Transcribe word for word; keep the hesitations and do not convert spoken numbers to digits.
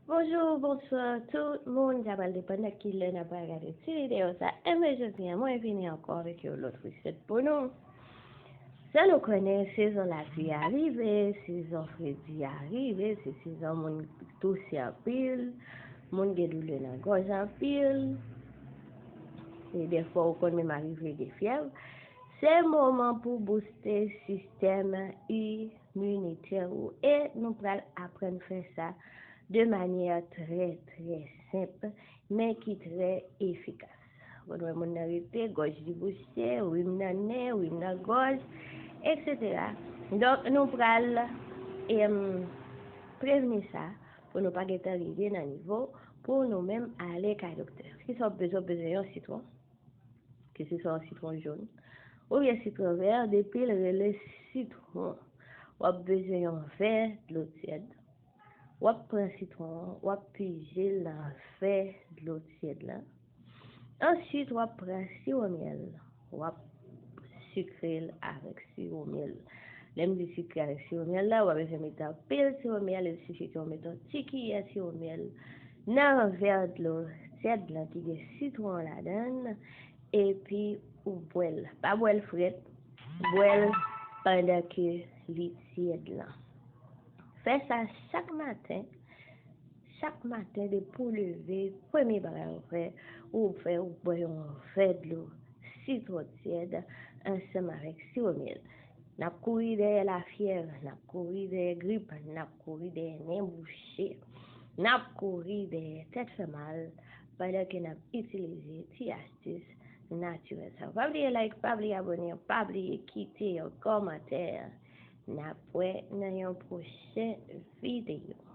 Bonjou, bonswa tout moun. Sa pral depann de ki lè n ap pral gade ti videyo sa. Enben jodi a, mwen vini ankò avèk yon lòt resèt pou nou. Sa nou konnen, sezon lapli a rive, sezon fredi a rive, se sezon moun touse anpil, moun gen doulè nan gòj anpil. E dèfwa ou konn menm arive gen fyèv. Se moman pou bouste sistèm iminitè ou e nou pral aprann fè sa de manyè trè, trè senp, men ki trè efikas. Ou konn wè moun nan rete, gòj li bouche, rim nan nen, rim nan gòj, etsetera. Donk, nou pral em, prevni sa pou nou pa gentan rive nan nivo pou nou menm ale kay doktè. Kisa w bezwen? W bezwen yon sitwon, ke se swa yon sitwon jòn oubyen sitwon vè, depi l rele sitwon, w ap bezwen yon vè dlo tyèd. W ap pran sitwon an, w ap pije l nan vè dlo tyèd la. Answit, w ap pran siwo myèl, w ap sikre l avèk siwo myèl. Lè m di sikre avèk siwo myèl la, w pa bezwen mete anpil siwo myèl, il sifi ke w mete yon ti kiyè siwo myèl nan vè dlo tyèd lan ki gen sitwon an ladan l, epi ou bwè l. Pa bwè l frèt, bwè l pandan ke li tyèd lan. Fè sa chak maten. Chak maten, depi w leve, premye bagay ou fè, ou fè, ou bwè yon vè dlo sitwon tyèd ansanm avèk siwo myèl. N ap kouri dèyè lafyèv, n ap kouri dèyè grip, n ap kouri dèyè nen bouche, n ap kouri dèyè tèt fè mal, pandan ke n ap itilize ti astis natirèl sa yo. Pa bliye like, pa bliye abòne, pa bliye kite yon kòmantè. N ap wè nan yon pwochen videyo.